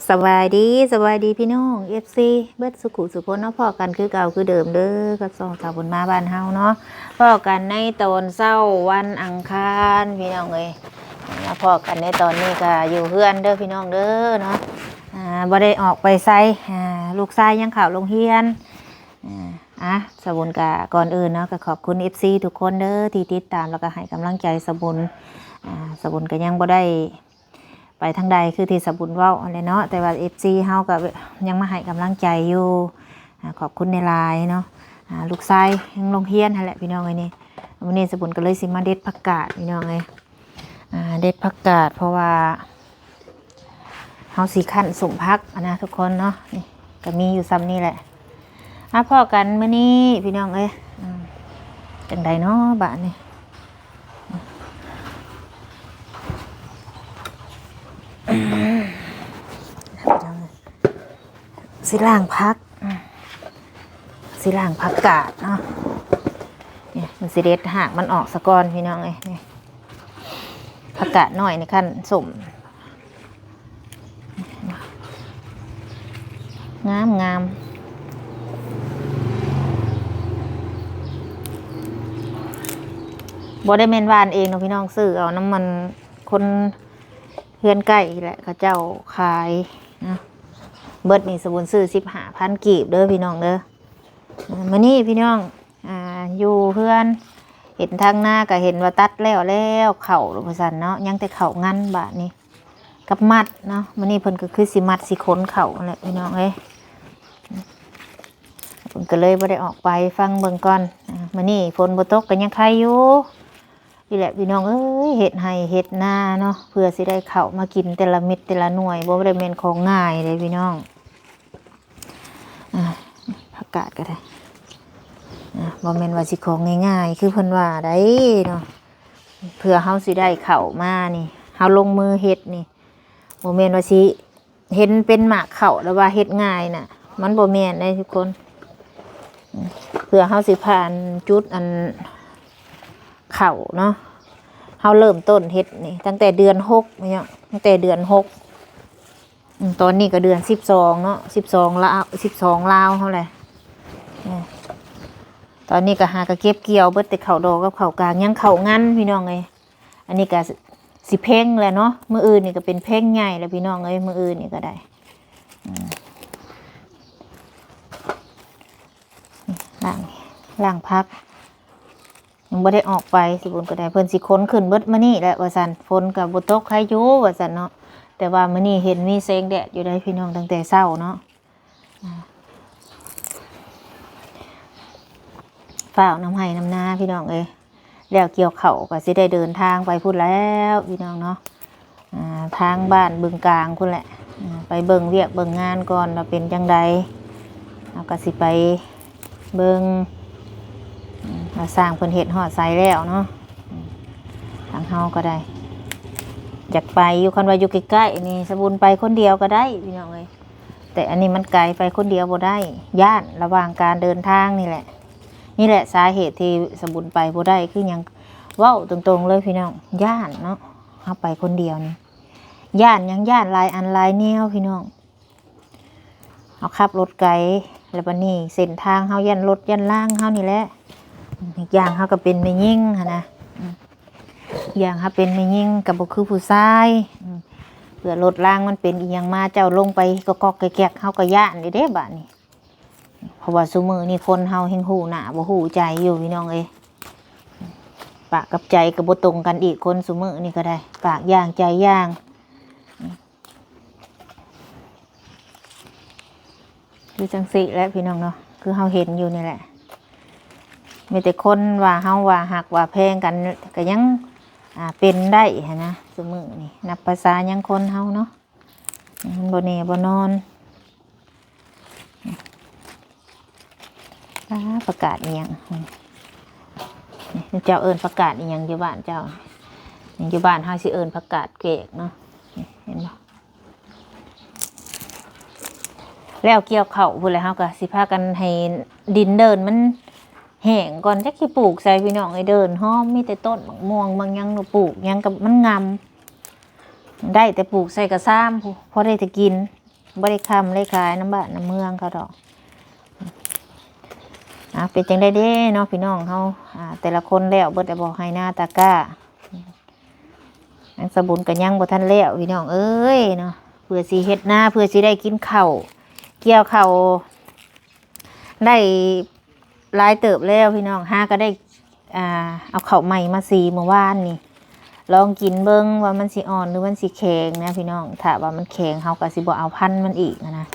ສະບາຍດີ ສະບາຍດີພີ່ນ້ອງ ເອັຟຊີ ເບິດສູ່ຜູ້ສູ່ຄົນເນາະ. ພໍ້ກັນຄືເກົ່າຄືເດີມເດີ ກັບຊ່ອງສາວບຸນມາບ້ານເຮົາເນາະ. ພໍ້ກັນໃນຕອນເຊົ້າວັນອັງຄານພີ່ນ້ອງເອີຍ. ມາພໍ້ກັນໃນຕອນນີ້ກໍຢູ່ເຮືອນເດີພີ່ນ້ອງເດີເນາະ. ອ່າ ບໍ່ໄດ້ອອກໄປໃສ ອ່າ ລູກຊາຍຍັງເຂົ້າໂຮງຮຽນ. ອ່າ ອ່າ ສາວບຸນກໍ ກ່ອນອື່ນເນາະ ກໍຂອບຄຸນ ເອັຟຊີ ທຸກຄົນເດີ ທີ່ຕິດຕາມ ແລ້ວກໍໃຫ້ກຳລັງໃຈສາວບຸນ. ອ່າ ສາວບຸນກໍຍັງບໍ່ໄດ້ ໄປທາງໃດ ຄືທີ່ສາວບຸນເວົ້າຫັ້ນແຫຼະເນາະ, ແຕ່ວ່າ ເອັຟຊີ ເຮົາກໍຍັງມາໃຫ້ກຳລັງໃຈຢູ່. ອ່າ ຂອບຄຸນຫຼາຍໆເນາະ. ອ່າ ລູກຊາຍຍັງໂຮງຮຽນຫັ້ນແຫຼະພີ່ນ້ອງເອີຍ. ນີ້ ມື້ນີ້ສາວບຸນກໍເລີຍຊິມາເດັດຜັກກາດພີ່ນ້ອງເອີຍ. ອ່າ ເດັດຜັກກາດ ເພາະວ່າເຮົາຊິຄັ້ນສົ້ມຜັກຫັ້ນນະທຸກຄົນເນາະ. ນີ້ກໍມີຢູ່ຊ່ຳນີ້ແຫຼະ. ມາພໍ້ກັນມື້ນີ້ພີ່ນ້ອງເອີຍ. ອືມ ຈັ່ງໃດເນາະບາດນີ້. ຊິລ້າງຜັກ ຊິລ້າງຜັກກາດເນາະ. ນີ້ ມັນຊິເດັດຮາກມັນອອກສາກ່ອນພີ່ນ້ອງເອີຍ. ນີ້ ຜັກກາດນ້ອຍນີ້ ຄັ້ນສົ້ມ ງາມໆ. ບໍ່ໄດ້ແມ່ນຫວ່ານເອງເນາະພີ່ນ້ອງ, ຊື້ເອົານຳມັນຄົນເຮືອນໃກ້ແຫຼະ ເຂົາເຈົ້າຂາຍນະ. ເບິດນີ້ສາວບຸນຊື້ສິບຫ້າພັນກີບເດີພີ່ນ້ອງເດີ. ມື້ນີ້ພີ່ນ້ອງ ອ່າ ຢູ່ເຮືອນ ເຫັນທາງນາກໍເຫັນວ່າຕັດແລ້ວ ແລ້ວເຂົ້າວ່າຊັ້ນເນາະ, ຍັງແຕ່ເຂົ້າງັນບາດນີ້ ກັບມັດເນາະ. ມື້ນີ້ເພິ່ນກໍຄືຊິມັດຊິຂົນເຂົ້າຫັ້ນແຫຼະພີ່ນ້ອງເອີຍ. ເພິ່ນກໍເລີຍບໍ່ໄດ້ອອກໄປ. ຟັງເບິ່ງກ່ອນ. ອ່າ ມື້ນີ້ຝົນບໍ່ຕົກກໍຍັງໄຄຢູ່. ນີ້ແຫຼະພີ່ນ້ອງເອີຍ ເຮັດໄຮ່ເຮັດນາເນາະ ເພື່ອຊິໄດ້ເຂົ້າມາກິນແຕ່ລະເມັດແຕ່ລະໜ່ວຍ ບໍ່ໄດ້ແມ່ນຂອງງ່າຍເດ້ພີ່ນ້ອງ. ອ່າ ຜັກກາດກໍໄດ້ ອ່າ ບໍ່ແມ່ນວ່າຊິຂອງງ່າຍໆ ຄືເພິ່ນວ່າໃດເນາະ. ເພື່ອເຮົາຊິໄດ້ເຂົ້າມານີ້ ເຮົາລົງມືເຮັດນີ້ ບໍ່ແມ່ນວ່າຊິເຫັນເປັນໝາກເຂົ້າແລ້ວວ່າເຮັດງ່າຍນະ, ມັນບໍ່ແມ່ນເດ້ທຸກຄົນ. ເພື່ອເຮົາຊິຜ່ານຈຸດອັນເຂົ້າເນາະ, ເຮົາເລີ່ມຕົ້ນເຮັດນີ້ຕັ້ງແຕ່ເດືອນຫົກເນາະ, ຕັ້ງແຕ່ເດືອນຫົກ. ອືມ ຕອນນີ້ກໍເດືອນສິບສອງເນາະ, ສິບສອງລາວ ສິບສອງລາວເຮົາແຫຼະ. ເອີ ຕອນນີ້ກໍຫາກໍເກັບກ່ຽວເບິດແຕ່ເຂົ້າດອກກັບເຂົ້າກາງ, ຍັງເຂົ້າງັນພີ່ນ້ອງເອີຍ. ອັນນີ້ກໍຊິເພັງແລ້ວເນາະ, ມື້ອື່ນນີ້ກໍເປັນເພັງໃຫຍ່ແລ້ວພີ່ນ້ອງເອີຍ, ມື້ອື່ນນີ້ກໍໄດ້. ອືມ ລ້າງ ລ້າງຜັກ. ຍັງບໍ່ໄດ້ອອກໄປ ສາວບຸນກໍໄດ້, ເພິ່ນຊິຂົນຂຶ້ນເບິດມື້ນີ້ແຫຼະວ່າຊັ້ນ, ຝົນກໍບໍ່ຕົກ ໃຄຢູ່ວ່າຊັ້ນເນາະ. ແຕ່ວ່າມື້ນີ້ເຫັນມີແສງແດດຢູ່ເດ້ພີ່ນ້ອງ ຕັ້ງແຕ່ເຊົ້າເນາະ. ອ່າ ຟ້າວນຳໄຮ່ນຳນາພີ່ນ້ອງເອີຍ, ແລ້ວກ່ຽວເຂົ້າກໍຊິໄດ້ເດີນທາງໄປພຸ້ນແລ້ວພີ່ນ້ອງເນາະ. ອ່າ ທາງບ້ານບຶງກາງພຸ້ນແຫຼະ, ອ່າ ໄປເບິ່ງວຽກເບິ່ງງານກ່ອນວ່າເປັນຈັ່ງໃດ, ເຮົາກໍຊິໄປເບິ່ງ ອືມ ວ່າຊ່າງເພິ່ນເຮັດຮອດໃສແລ້ວເນາະ. ອືມ ທາງເຮົາກໍໄດ້ຢາກໄປຢູ່, ຄັນວ່າຢູ່ໃກ້ໆນີ້ ສາວບຸນໄປຄົນດຽວກໍໄດ້ພີ່ນ້ອງເອີຍ, ແຕ່ອັນນີ້ມັນໄກ ໄປຄົນດຽວບໍ່ໄດ້, ຢ້ານລະຫວ່າງການເດີນທາງນີ້ແຫຼະ. ນີ້ແຫຼະສາເຫດທີ່ສາວບຸນໄປບໍ່ໄດ້ຄືຫຍັງ, ເວົ້າຕົງໆເລີຍພີ່ນ້ອງ, ຢ້ານເນາະ. ເຮົາໄປຄົນດຽວນີ້ ຢ້ານຫຍັງ? ຢ້ານຫຼາຍອັນຫຼາຍແນວພີ່ນ້ອງ. ເຮົາຂັບລົດໄກ ແລ້ວບັດນີ້ເສັ້ນທາງເຮົາຢ້ານລົດຢ້ານລາງເຮົານີ້ແຫຼະ. ອີກຢ່າງເຮົາກໍເປັນແມ່ຍິງຫັ້ນນະ, ອີກຢ່າງເຮົາເປັນແມ່ຍິງກໍບໍ່ຄືຜູ້ຊາຍ. ເພື່ອລົດລາງມັນເປັນອີ່ຫຍັງມາ ເຈົ້າລົງໄປກອກໆແກກໆ ເຮົາກໍຢ້ານເດ້ ເດ້ບາດນີ້. ເພາະວ່າຊຸມື້ນີ້ຄົນເຮົາແຮ່ງຮູ້ໜ້າບໍ່ຮູ້ໃຈຢູ່ພີ່ນ້ອງເອີຍ, ປາກກັບໃຈກໍບໍ່ຕົງກັນອີກ, ຄົນຊຸມື້ນີ້ກໍໄດ້ ປາກຢ່າງໃຈຢ່າງ. ຄືຈັ່ງຊີ້ແຫຼະພີ່ນ້ອງເນາະ, ຄືເຮົາເຫັນຢູ່ນີ້ແຫຼະ. ມີແຕ່ຄົນວ່າເຮົາວ່າຮັກວ່າແພງກັນກໍຍັງ ອ່າ ເປັນໄດ້ຫັ້ນນະ, ຊຸມື້ນີ້ນັບພາສາຫຍັງຄົນເຮົາເນາະ. ມັນບໍ່ແນ່ບໍ່ນອນ. ອ່າ ຜັກກາດອີ່ຫຍັງ? ນີ້ເຈົ້າເອີ້ນຜັກກາດອີ່ຫຍັງຢູ່ບ້ານເຈົ້າ? ນີ້ຢູ່ບ້ານເຮົາຊິເອີ້ນຜັກກາດແກກເນາະ. ນີ້ເຫັນບໍ່? ແລ້ວກ່ຽວເຂົ້າພຸ້ນແຫຼະ ເຮົາກໍຊິພາກັນໃຫ້ດິນເດີ່ນມັນແຫ້ງກ່ອນ ຈັກຊິປູກໃສພີ່ນ້ອງເອີຍ. ເດີ່ນຫອມ ມີແຕ່ຕົ້ນໝາກມ່ວງໝາກຫຍັງ ປູກຫຍັງກໍມັນງຳ. ໄດ້ແຕ່ປູກໃສ່ກະຊາມພຸ້ນ ພໍໄດ້ແຕ່ກິນ. ບໍ່ໄດ້ຄ້ຳໄດ້ຂາຍນຳບ້ານນຳເມືອງເຂົາດອກ. ອ່າ ເປັນຈັ່ງໃດເດ້ເນາະພີ່ນ້ອງເຮົາ ອ່າ ແຕ່ລະຄົນແລ້ວເບິດແລ້ວບໍ່ ໄຮ່ນາຕາກ້າ? ນາງສະບຸນກໍຍັງບໍ່ທັນແລ້ວພີ່ນ້ອງເອີຍເນາະ ເພື່ອຊິເຮັດນາ ເພື່ອຊິໄດ້ກິນເຂົ້າ ກ່ຽວເຂົ້າໄດ້ຫຼາຍເຕີບແລ້ວພີ່ນ້ອງ ຫາກໍໄດ້ ອ່າ ເອົາເຂົ້າໃໝ່ມາສີມື້ວານນີ້ ລອງກິນເບິ່ງວ່າມັນຊິອ່ອນ ຫຼື ມັນຊິແຂງນະພີ່ນ້ອງ. ຖ້າວ່າມັນແຂງ ເຮົາກໍຊິບໍ່ເອົາພັນມັນອີກນະ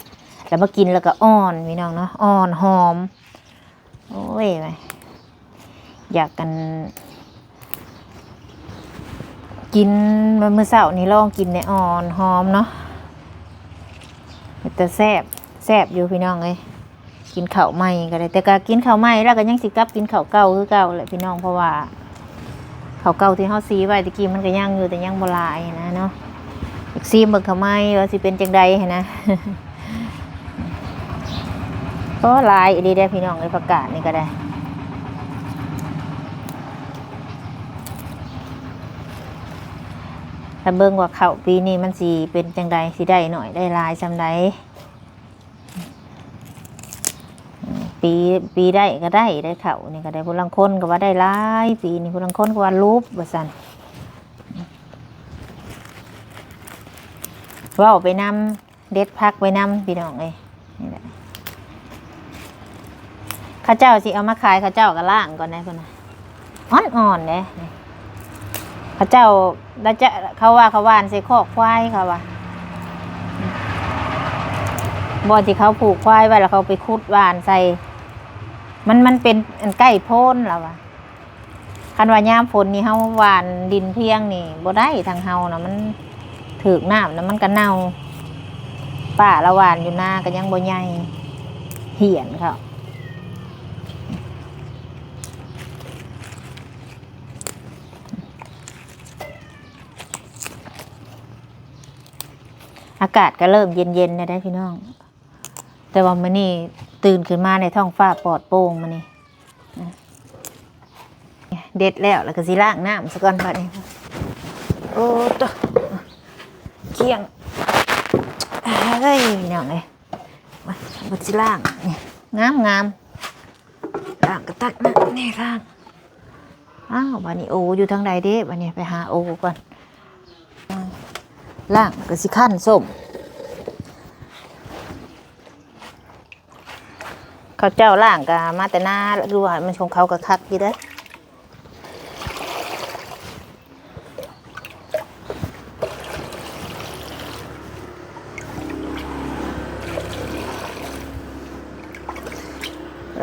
ແລ້ວມາກິນແລ້ວກໍອ່ອນພີ່ນ້ອງເນາະ ອ່ອນຫອມ. ໂອ້ຍ ຢາກ ອັນ ກິນ ມື້ເຊົ້ານີ້ລອງກິນແດ່ ອ່ອນຫອມເນາະ ເປັນຕາແຊບ ແຊບຢູ່ພີ່ນ້ອງເອີຍ. ກິນເຂົ້າໃໝ່ກໍໄດ້ ແຕ່ກໍກິນເຂົ້າໃໝ່ແລ້ວກໍຍັງຊິກັບກິນເຂົ້າເກົ່າຄືເກົ່າແຫຼະພີ່ນ້ອງ ເພາະວ່າເຂົ້າເກົ່າທີ່ເຮົາສີໄວ້ແຕ່ກີ້ມັນກໍຍັງຢູ່ ແຕ່ຍັງບໍ່ຫຼາຍນະເນາະ. ຢາກຊີມເບິ່ງເຂົ້າໃໝ່ວ່າຊິເປັນຈັ່ງໃດຫັ້ນນະ. ໂອ້ ຫຼາຍອີ່ຫຼີເດ້ພີ່ນ້ອງເອີຍ ຜັກກາດນີ້ກໍໄດ້. ຖ້າເບິ່ງວ່າເຂົ້າປີນີ້ມັນຊິເປັນຈັ່ງໃດ ຊິໄດ້ໜ້ອຍໄດ້ຫຼາຍສ່ຳໃດ. ປີ ປີໄດ້ກໍໄດ້ ໄດ້ເຂົ້ານີ້ກໍໄດ້ ຜູ້ລາງຄົນກໍວ່າໄດ້ຫຼາຍປີນີ້ ຜູ້ລາງຄົນກໍວ່າຫຼຸບວ່າຊັ້ນ. ເວົ້າໄປນຳ ເດັດຜັກໄປນຳພີ່ນ້ອງເອີຍ ນີ້ແຫຼະ ເຂົາເຈົ້າຊິເອົາມາຂາຍ ເຂົາເຈົ້າກໍລ້າງກ່ອນໄດ໋ ເພິ່ນນະ ອ່ອນໆເດ້. ເຂົາເຈົ້າ ລະຈະ ເຂົາວ່າເຂົາຫວ່ານໃສ່ຄອກຄວາຍ ເຂົາວ່າ ບ່ອນທີ່ເຂົາຜູກຄວາຍໄວ້ ແລ້ວເຂົາໄປຂຸດຫວ່ານໃສ່ ມັນ ມັນເປັນອັນໃກ້ໂພນ ລາວວ່າ. ຄັນວ່າຍາມຝົນນີ້ເຮົາຫວ່ານດິນພຽງນີ້ບໍ່ໄດ້ ທາງເຮົານະ ມັນຖືກນ້ຳນະ ມັນກໍເນົ່າ. ປ້າລາວຫວ່ານຢູ່ນາກໍຍັງບໍ່ໃຫຍ່ ຫ້ຽນເຂົາ. ອາກາດກໍເລີ່ມເຢັນໆແລ້ວເດ້ພີ່ນ້ອງ ແຕ່ວ່າມື້ນີ້ຕື່ນຂຶ້ນມາໃນທ້ອງຟ້າປອດໂປ່ງມື້ນີ້. ເດັດແລ້ວ ແລ້ວກໍຊິລ້າງນ້ຳຊະກ່ອນບັດນີ້. ໂອ້ໂຕ ກ້ຽງ ເອີຍ ພີ່ນ້ອງເອີຍ ມາ ບັດຊິລ້າງນີ້ ງາມໆ ລ້າງກະຕັກນ້ຳນີ້ ລ້າງ. ອ້າວ ບາດນີ້ໂອຢູ່ທາງໃດເດ້ ບາດນີ້ໄປຫາໂອກ່ອນ. ລ້າງກໍຊິຄັ້ນສົ້ມ ເຂົາເຈົ້າລ້າງກໍມາແຕ່ນາ ຫຼືວ່າມັນຂອງເຂົາກໍຄັກຢູ່ເດ້.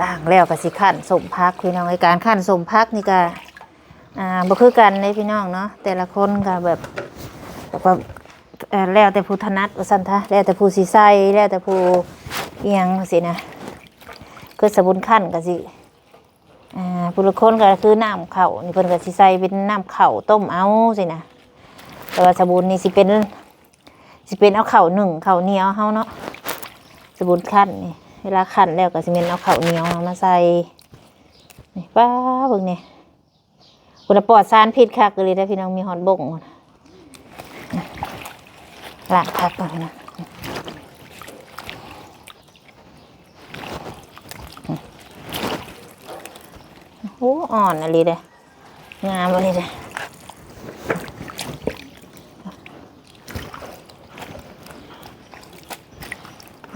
ລ້າງແລ້ວກໍຊິຄັ້ນສົ້ມຜັກ ພີ່ນ້ອງເອີຍ. ການຄັ້ນສົ້ມຜັກນີ້ກໍ ອ່າ ບໍ່ຄືກັນເດ້ພີ່ນ້ອງເນາະ ແຕ່ລະຄົນກໍແບບ ແບບວ່າ ເອີ ແລ້ວແຕ່ຜູ້ຖະໜັດວ່າຊັ້ນຊະ ແລ້ວແຕ່ຜູ້ຊິໃສ່ ແລ້ວແຕ່ຜູ້ອີ່ຫຍັງຊີ້ນະ. ຄືສະບຸນຄັ້ນກໍຊິ ອ່າ ຜູ້ລາງຄົນກໍຄືນ້ຳເຂົ້ານີ້ ເພິ່ນກໍຊິໃສ່ເປັນນ້ຳເຂົ້າຕົ້ມເອົາຊີ້ນະ ແຕ່ວ່າສະບຸນນີ້ຊິເປັນ ຊິເປັນເອົາເຂົ້າໜຶ້ງ ເຂົ້າໜຽວເຮົາເນາະ. ສະບຸນຄັ້ນນີ້ ເວລາຄັ້ນແລ້ວກໍຊິແມ່ນເອົາເຂົ້າໜຽວມາໃສ່. ນີ້ ປ້າ ເບິ່ງນີ້ ພຸ້ນນະ ປອດສານພິດຄັກອີ່ຫຼີເດ້ພີ່ນ້ອງ ມີຮອດບົ້ງພຸ້ນ. ລ້າງຜັກກ່ອນພີ່ນ້ອງ. ໂອ້ ອ່ອນອີ່ຫຼີເດ້ ງາມອີ່ຫຼີເດ້.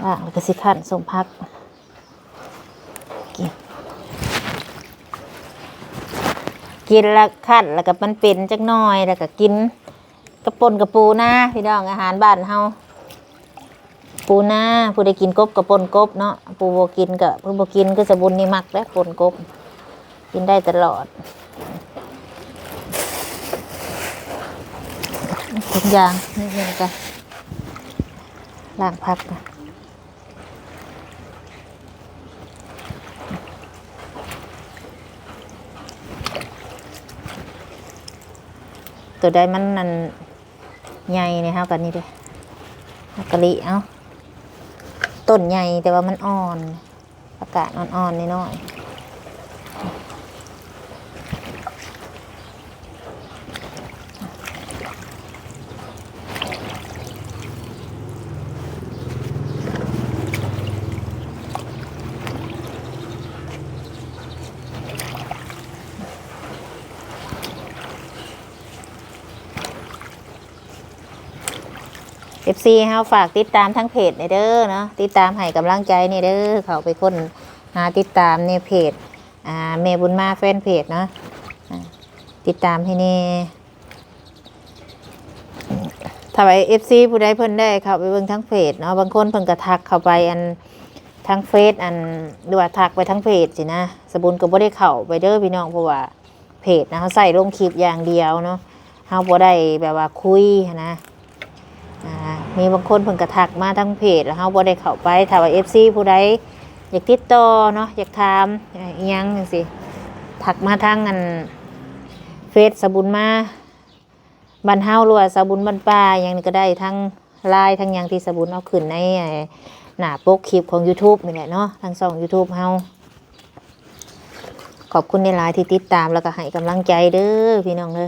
ລ້າງແລ້ວກໍຊິຄັ້ນສົ້ມຜັກ ກິນ ກິນແລ້ວ ຄັ້ນແລ້ວກໍມັນເປັນຈັກໜ້ອຍ ແລ້ວກໍກິນກັບປົ່ນກັບປູນາ ພີ່ນ້ອງ ອາຫານບ້ານເຮົາ. ປູນາ ຜູ້ໃດກິນກົບກໍປົ່ນກົບເນາະ ຜູ້ບໍ່ກິນກໍ ຜູ້ບໍ່ກິນ ຄືສະບຸນນີ້ມັກເດ້ປົ່ນກົບ ກິນໄດ້ຕະຫຼອດ. ທຸກຢ່າງນີ້ເໝືອນກັນ ລ້າງຜັກ ໂຕໃດມັນນັ້ນ ໃຫຍ່ນີ້ ເຮົາກໍນີ້ເດ້ ເຮົາກໍລີ້ເອົາ ຕົ້ນໃຫຍ່ແຕ່ວ່າມັນອ່ອນ ອາກາດອ່ອນໆນ້ອຍໆ. ໂ ເອັຟຊີເຮົາ ຝາກຕິດຕາມທາງເພຈແດ່ເດີເນາະ ຕິດຕາມໃຫ້ກຳລັງໃຈແດ່ເດີ ເຂົ້າໄປຄົ້ນຫາຕິດຕາມໃນເພຈ ອ່າ ແມ່ບຸນມາແຟນເພຈເນາະ ອ່າ ຕິດຕາມໃຫ້ແດ່. ຖ້າວ່າເອັຟຊີຜູ້ໃດເພິ່ນໄດ້ເຂົ້າໄປເບິ່ງທາງເພຈເນາະ ບາງຄົນເພິ່ນກໍທັກເຂົ້າໄປອັນ ທາງເຟສອັນ ຫຼືວ່າທັກໄປທາງເພຈຊີ້ນະ ສະບຸນກໍບໍ່ໄດ້ເຂົ້າໄປເດີພີ່ນ້ອງ ເພາະວ່າເພຈນະ ເຮົາໃຊ້ລົງຄລິບຢ່າງດຽວເນາະ ເຮົາບໍ່ໄດ້ແບບວ່າຄຸຍຫັ້ນນະ ອ່າ ມີບາງຄົນເພິ່ນກໍທັກມາທາງເພຈ ແລ້ວເຮົາບໍ່ໄດ້ເຂົ້າໄປ. ຖ້າວ່າເອັຟຊີຜູ້ໃດຢາກຕິດຕໍ່ເນາະ ຢາກຖາມອີ່ຫຍັງຈັ່ງຊີ້ ທັກມາທາງອັນເຟສສະບຸນມາ ບ້ານເຮົາ ຫຼືວ່າສາວບຸນບ້ານປ່າ ຫຍັງນີ້ກໍໄດ້ ທັງລາຍ ທັງຫຍັງທີ່ສາວບຸນເອົາຂຶ້ນໃນ ເອີ ໜ້າປົກຄລິບຂອງຢູທູບນີ້ແຫຼະເນາະ ທັງຊ່ອງຢູທູບເຮົາ. ຂອບຄຸນຫຼາຍໆທີ່ຕິດຕາມ ແລ້ວກໍໃຫ້ກຳລັງໃຈເດີພີ່ນ້ອງເດີ.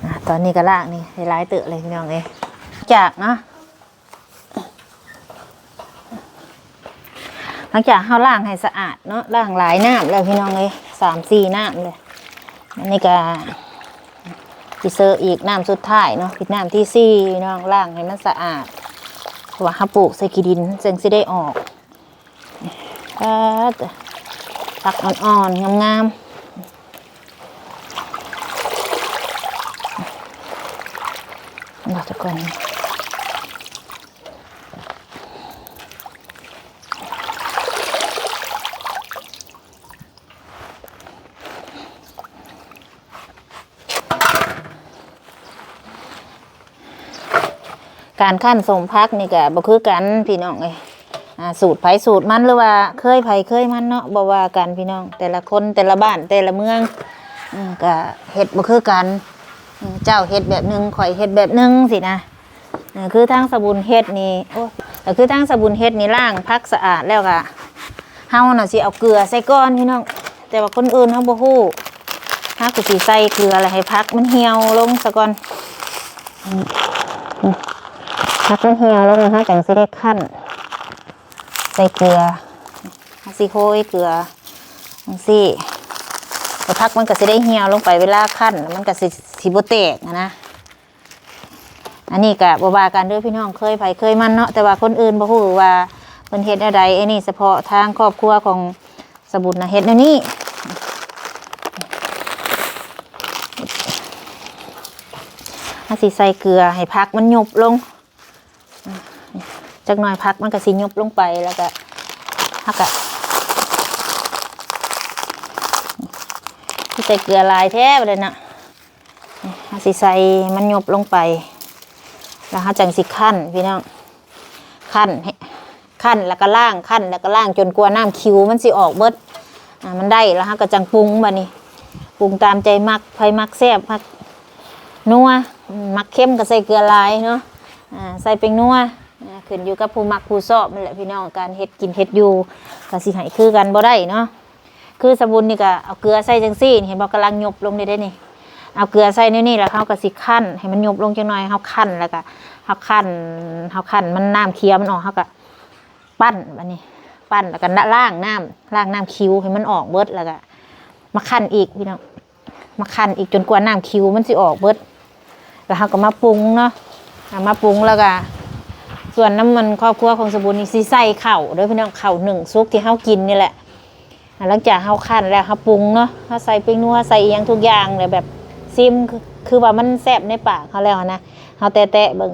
ອ່າ ຕອນນີ້ກໍລ້າງນີ້ໄດ້ຫຼາຍເຕີບເລີຍພີ່ນ້ອງເອີຍ ຈາກເນາະ ຫຼັງຈາກເຮົາລ້າງໃຫ້ສະອາດເນາະ ລ້າງຫຼາຍນ້ຳແລ້ວພີ່ນ້ອງເອີຍ ສາມສີ່ນ້ຳເລີຍ ອັນນີ້ກະຊິເຊີອີກນ້ຳສຸດທ້າຍເນາະ ເປັນນ້ຳທີສີ່ພີ່ນ້ອງ ລ້າງໃຫ້ມັນສະອາດ ເພາະວ່າເຮົາປູກໃສ່ຂີ້ດິນ ມັນຈັ່ງຊິໄດ້ອອກ ປາດ ຜັກອ່ອນໆ ງາມໆ ເນາະທຸກຄົນ. ການຄັ້ນສົ້ມຜັກນີ້ກໍບໍ່ຄືກັນພີ່ນ້ອງເອີຍ ອ່າ ສູດໃຜສູດມັນ ຫຼືວ່າເຄີຍໃຜເຄີຍມັນເນາະ ບໍ່ວ່າກັນພີ່ນ້ອງ ແຕ່ລະຄົນ ແຕ່ລະບ້ານ ແຕ່ລະເມືອງ ເອີ ກໍເຮັດບໍ່ຄືກັນ ເອີ ເຈົ້າເຮັດແບບໜຶ່ງ ຂ້ອຍເຮັດແບບໜຶ່ງຊີ້ນະ. ເອີ ຄືທາງສາວບຸນເຮັດນີ້ ໂອ້ຍ ກໍຄືທາງສາວບຸນເຮັດນີ້ ລ້າງຜັກສະອາດແລ້ວກະ ເຮົານະຊິເອົາເກືອໃສ່ກ່ອນພີ່ນ້ອງ ແຕ່ວ່າຄົນອື່ນເຮົາບໍ່ຮູ້ ເຮົາກໍຊິໃສ່ເກືອແລ້ວໃຫ້ຜັກມັນຫ່ຽວລົງສາກ່ອນ ອືມ ອືມ ຜັກມັນຫ່ຽວລົງ ເຮົາຈັ່ງຊິໄດ້ຄັ້ນໃສ່ເກືອ ເຮົາຊິໂຮຍເກືອຈັ່ງຊີ້ ແລ້ວຜັກມັນກໍຊິໄດ້ຫ່ຽວລົງໄປ ເວລາຄັ້ນມັນກໍຊິ ຊິບໍ່ແຕກຫັ້ນນະ. ອັນນີ້ກະບໍ່ວ່າກັນເດີພີ່ນ້ອງ ເຄີຍໃຜເຄີຍມັນເນາະ ແຕ່ວ່າຄົນອື່ນບໍ່ຮູ້ວ່າເພິ່ນເຮັດແນວໃດ ອັນນີ້ສະເພາະທາງຄອບຄົວຂອງສາວບຸນນະເຮັດແນວນີ້ ເຮົາຊິໃສ່ເກືອໃຫ້ຜັກມັນຍຸບລົງ ຈັກໜ່ອຍຜັກມັນກະຊິຍຸບລົງໄປ ແລ້ວກະ ເຮົາກະ ຄືໃສ່ເກືອຫຼາຍແທ້ບາດນີ້ເນາະ ເຮົາຊິໃສ່ມັນຍຸບລົງໄປ ແລ້ວເຮົາຈັ່ງຊິຄັ້ນພີ່ນ້ອງ ຄັ້ນໃຫ້ ຄັ້ນແລ້ວກໍລ້າງ ຄັ້ນແລ້ວກໍລ້າງ ຈົນກວ່ານ້ຳຂິວມັນຊິອອກເບິດ ອ່າ ມັນໄດ້ແລ້ວເຮົາກໍຈັ່ງປຸງບາດນີ້ ປຸງຕາມໃຈມັກ ໃຜມັກແຊບ ມັກນົວ ມັກເຄັມກໍໃສ່ເກືອຫຼາຍເນາະ ອ່າ ໃສ່ແປ້ງນົວ ອ່າ ຂຶ້ນຢູ່ກັບຜູ້ມັກຜູ້ຊອບນັ້ນແຫຼະພີ່ນ້ອງ ການເຮັດກິນເຮັດຢູ່ກໍຊິໃຫ້ຄືກັນບໍ່ໄດ້ເນາະ. ຄືສາວບຸນນີ້ກໍເອົາເກືອໃສ່ຈັ່ງຊີ້ ເຫັນບໍ່ ກຳລັງຍຸບລົງນີ້ເດ້ນີ້ ເອົາເກືອໃສ່ແນວນີ້ ແລ້ວເຮົາກໍຊິຄັ້ນໃຫ້ມັນຍຸບລົງຈັກໜ່ອຍ ເຮົາຄັ້ນແລ້ວກໍ ເຮົາຄັ້ນ ເຮົາຄັ້ນມັນ ນ້ຳເຄຍມັນອອກ ເຮົາກໍປັ້ນບາດນີ້ ປັ້ນແລ້ວກໍລ້າງນ້ຳ ລ້າງນ້ຳຂິວໃຫ້ມັນອອກເບິດ ແລ້ວກໍມາຄັ້ນອີກພີ່ນ້ອງ ມາຄັ້ນອີກຈົນກວ່ານ້ຳຂິວມັນຊິອອກເບິດ ແລ້ວເຮົາກໍມາປຸງເນາະ ເອົາມາປຸງແລ້ວກໍ ສ່ວນນຳມັນຄອບຄົວຂອງສາວບຸນນີ້ຊິໃສ່ເຂົ້າເດີພີ່ນ້ອງ ເຂົ້າໜຶ້ງສຸກທີ່ເຮົາກິນນີ້ແຫຼະ ອ່າ ຫຼັງຈາກເຮົາຄັ້ນແລ້ວ ເຮົາປຸງເນາະ ເຮົາໃສ່ແປ້ງນົວ ໃສ່ອີ່ຫຍັງທຸກຢ່າງແລ້ວ ແບບຊິມ ຄື ຄືວ່າມັນແຊບໃນປາກເຮົາແລ້ວຫັ້ນນະ ເຮົາແຕະໆເບິ່ງ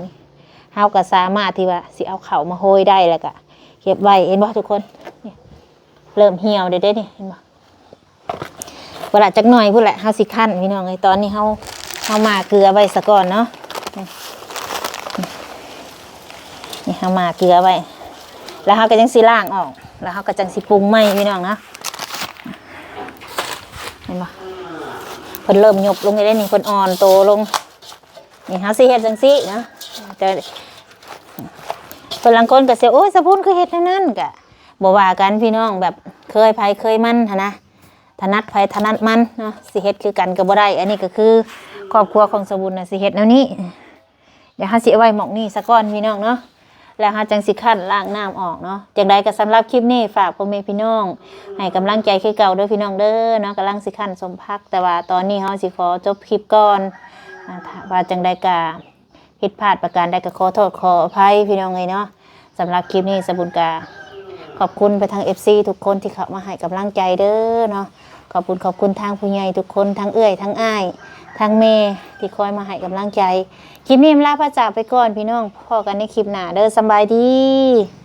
ເຮົາກໍສາມາດທີ່ວ່າຊິເອົາເຂົ້າມາໂຮຍໄດ້ ແລ້ວກໍເກັບໄວ້ ເຫັນບໍ່ທຸກຄົນ ນີ້ ເລີ່ມຫ່ຽວແລ້ວເດ້ນີ້ ເຫັນບໍ່ ເວລາຈັກໜ່ອຍພຸ້ນແຫຼະ ເຮົາຊິຄັ້ນພີ່ນ້ອງເອີຍ ຕອນນີ້ເຮົາ ເຮົາໝ່າເກືອໄວ້ສາກ່ອນເນາະ ນີ້ ເຮົາໝ່າເກືອໄວ້ ແລ້ວເຮົາກໍຈັ່ງຊິລ້າງອອກ ແລ້ວເຮົາກໍຈັ່ງຊິປຸງໃໝ່ພີ່ນ້ອງເນາະ ເຫັນບໍ່ ເພິ່ນເລີ່ມຍຸບລົງແລ້ວເດ້ນີ້ ເພິ່ນອ່ອນໂຕລົງ ນີ້ເຮົາຊິເຮັດຈັ່ງຊີ້ເນາະ ແຕ່ຄົນລາງຄົນກໍຊິ ໂອ້ຍ ສາວບຸນຄືເຮັດແນວນັ້ນ ກໍບໍ່ວ່າກັນພີ່ນ້ອງ ແບບເຄີຍໃຜເຄີຍມັນຫັ້ນນະ ຖະໜັດໃຜຖະໜັດມັນເນາະ ຊິເຮັດຄືກັນກໍບໍ່ໄດ້ ອັນນີ້ກໍຄືຄອບຄົວຂອງສາວບຸນນະ ຊິເຮັດແນວນີ້ ດຽວເຮົາຊິເອົາໄວ້ໝ່ອງນີ້ສາກ່ອນພີ່ນ້ອງເນາະ ແລ້ວເຮົາຈັ່ງຊິຄັ້ນລ້າງນ້ຳອອກເນາະ ຈັ່ງໃດກໍສຳລັບຄລິບນີ້ ຝາກພໍ່ແມ່ພີ່ນ້ອງໃຫ້ກຳລັງໃຈຄືເກົ່າເດີພີ່ນ້ອງເດີເນາະ ກຳລັງຊິຄັ້ນສົ້ມຜັກ ແຕ່ວ່າຕອນນີ້ເຮົາຊິຂໍຈົບຄລິບກ່ອນ ອ່າ ຖ້າວ່າຈັ່ງໃດກໍຜິດພາດປະການໃດກໍຂໍໂທດຂໍອະໄພພີ່ນ້ອງເອີຍເນາະ. ສຳລັບຄລິບນີ້ສະບຸນກໍຂອບຄຸນໄປທາງເອັຟຊີທຸກຄົນທີ່ເຂົ້າມາໃຫ້ກຳລັງໃຈເດີເນາະ. ຂອບຄຸນ ຂອບຄຸນທາງຜູ້ໃຫຍ່ທຸກຄົນ ທັງເອື້ອຍ ທັງອ້າຍ ທັງແມ່ທີ່ຄອຍມາໃຫ້ກຳລັງໃຈ. ຄລິບນີ້ລາພາຈາກໄປກ່ອນພີ່ນ້ອງ ພໍ້ກັນໃນຄລິບໜ້າເດີ ສຳບາຍດີ.